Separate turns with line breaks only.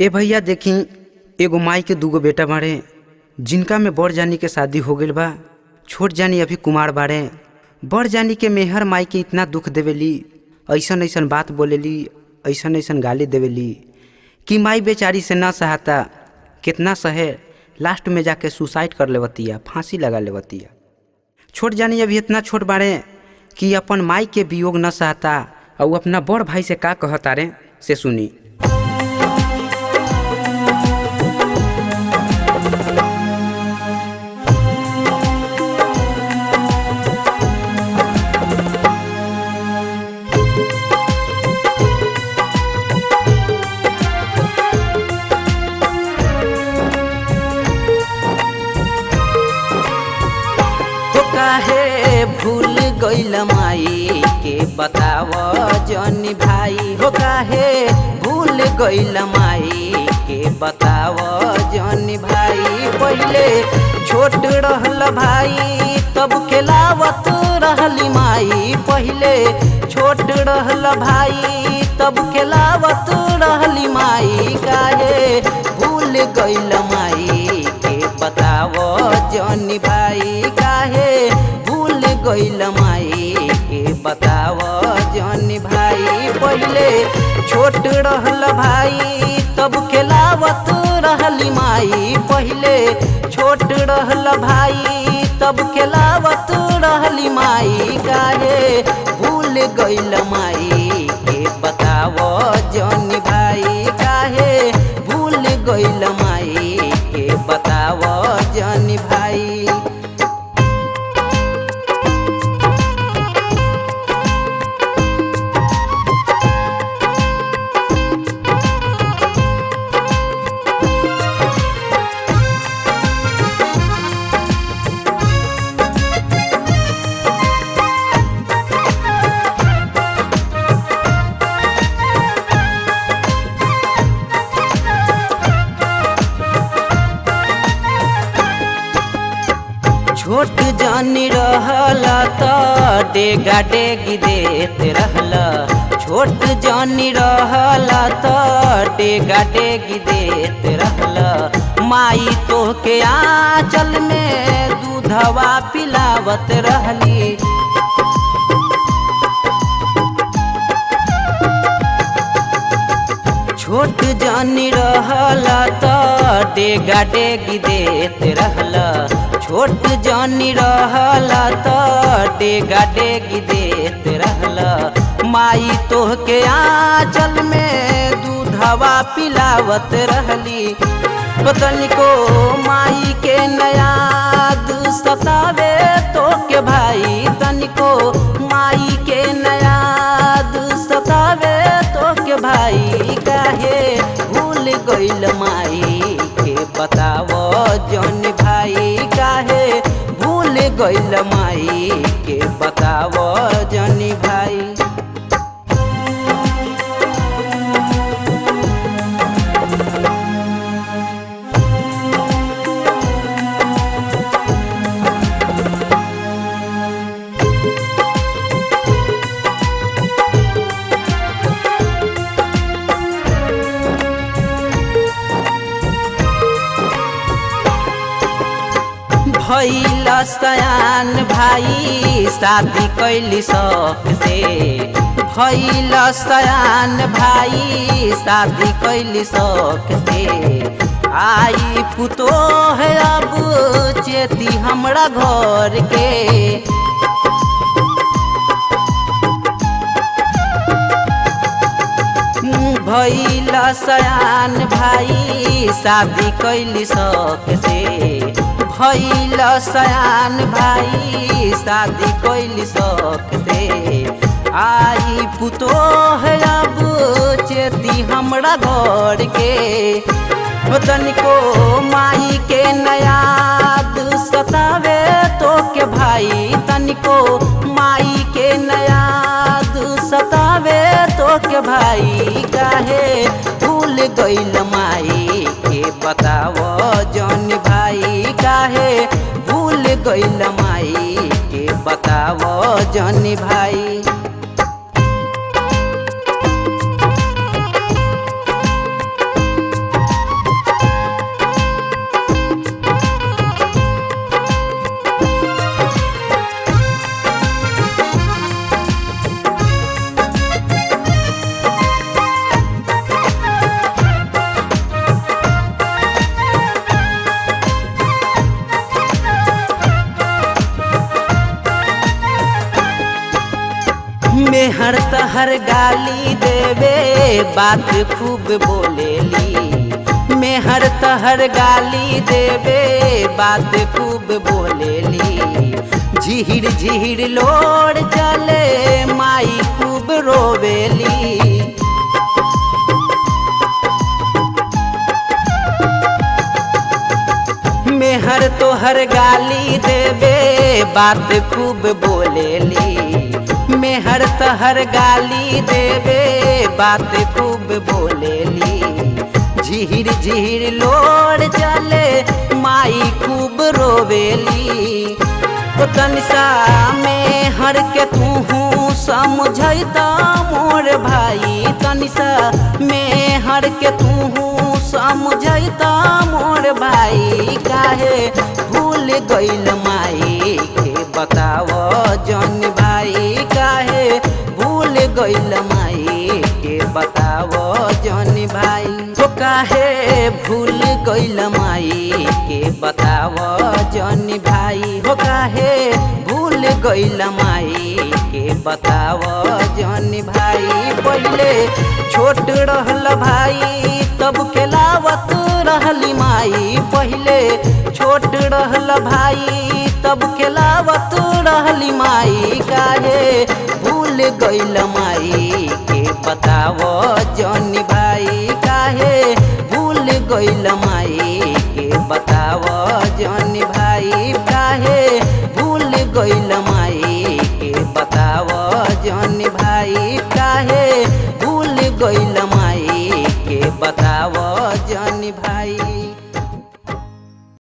ए भैया देखी एगो माई के दूगो बेटा बाड़े जिनका में बड़ जानी के शादी हो गईल बा। छोट जानी अभी कुमार बाड़े। बड़ जानी के मेहर माई के इतना दुख देवेली, ऐसन ऐसन बात बोलेली, ऐसन ऐसन गाली देवेली कि माई बेचारी से ना सहाता। कितना सहे, लास्ट में जाके सुसाइड कर लेवतिया, फांसी लगा लेवतिया। छोट जानी अभी इतना छोट बाड़े कि अपन माई के वियोग न सहता और अपना बड़ भाई से का कहता रे से सुनी। तो काहे भूल गइल माई के बताव जनी भाई, हो काहे भूल गइल माई के बताव जनी भाई। पहिले छोट रहल भाई तब खेलावत रहली माई, पहिले छोट रहल भाई तब खेलावत रहली माई। काहे भूल गइल माई के बताव जनी भाई, काहे भूल गइल माई के बताव जनी भाई। पहिले छोट रहल भाई तब खेलावत रहली माई, पहिले छोट रहल भाई तब खेलावत रहली माई। काहे भूल गइल माई के बताव जनी भाई, काहे भूल गइल माई के बताव जनी भाई। छोट जानी रहल त डेगा डेगी देत रहल, छोट जानी रहल त डेगा डेगी देत रहल। माई तोहके आंचल में दूधवा पिलावत रहली। छोट जानी रहल त डेगा डेगी देत रहल, छोट जानी रहल त डेगा डेगी देत रहल। माई तोहके आंचल में दूधवा पिलावत रहली। तनिको माई के नयाद सतावे तोहके भाई, तनिको माई के नयाद सतावे तोहके भाई। काहे भूल गइल माई के बताव जन भाई, काहे भूल गइल माई के बताव जन भाई। भइल सयान भाई शादी कैली शौक से, भइल सयान भाई शादी कैली शौक से। आई पुतोह अब चेती हमरा घर के। भइल सयान भाई शादी कैली शौक से, भइल सयान भाई शादी कैली शौक से। आई पुतोह अब चेती हमरा घर के। तनिको माई के नयाद सतावे तोके भाई, तनिको माई के नयाद सतावे तोके भाई। काहे भूल गइल माई के बताव जन भाई, काहे भूल गइल माई के बताव जन भाई। मेहर तहर गाली देवे बात खूब बोलेली, मेहर तहर गाली देवे बात खूब बोलेली। झिहिर झिहिर लोर चले माई खूब रोवेली। मेहर तोहर गाली देवे बात खूब बोलेली, मेहर तोहर गाली देवे बात खूब बोलेली। झिहिर झिहिर लोर चले माई खूब रोवेली। ओ तनिसा मेहर के तूहू समझैता मोर भाई, तनिसा मेहर के तूहू समझैता मोर भाई। काहे भूल गइल माई के बताव जन भाई, काहे भूल गइल माई के बताव जन भाई। हो काहे भूल गइल माई के बताव जन भाई, हो काहे भूल गइल माई के बताव जन भाई। पहिले छोट रहल भाई तब खेलावत रहली माई, पहिले छोट रहल भाई तब खेलावत रहली माई। काहे भूल गइल माई के बताव जन भाई, काहे भूल गइल माई के बताव जन भाई। काहे भूल गइल माई के बताव जन भाई, काहे भूल गइल माई के बताव जन भाई।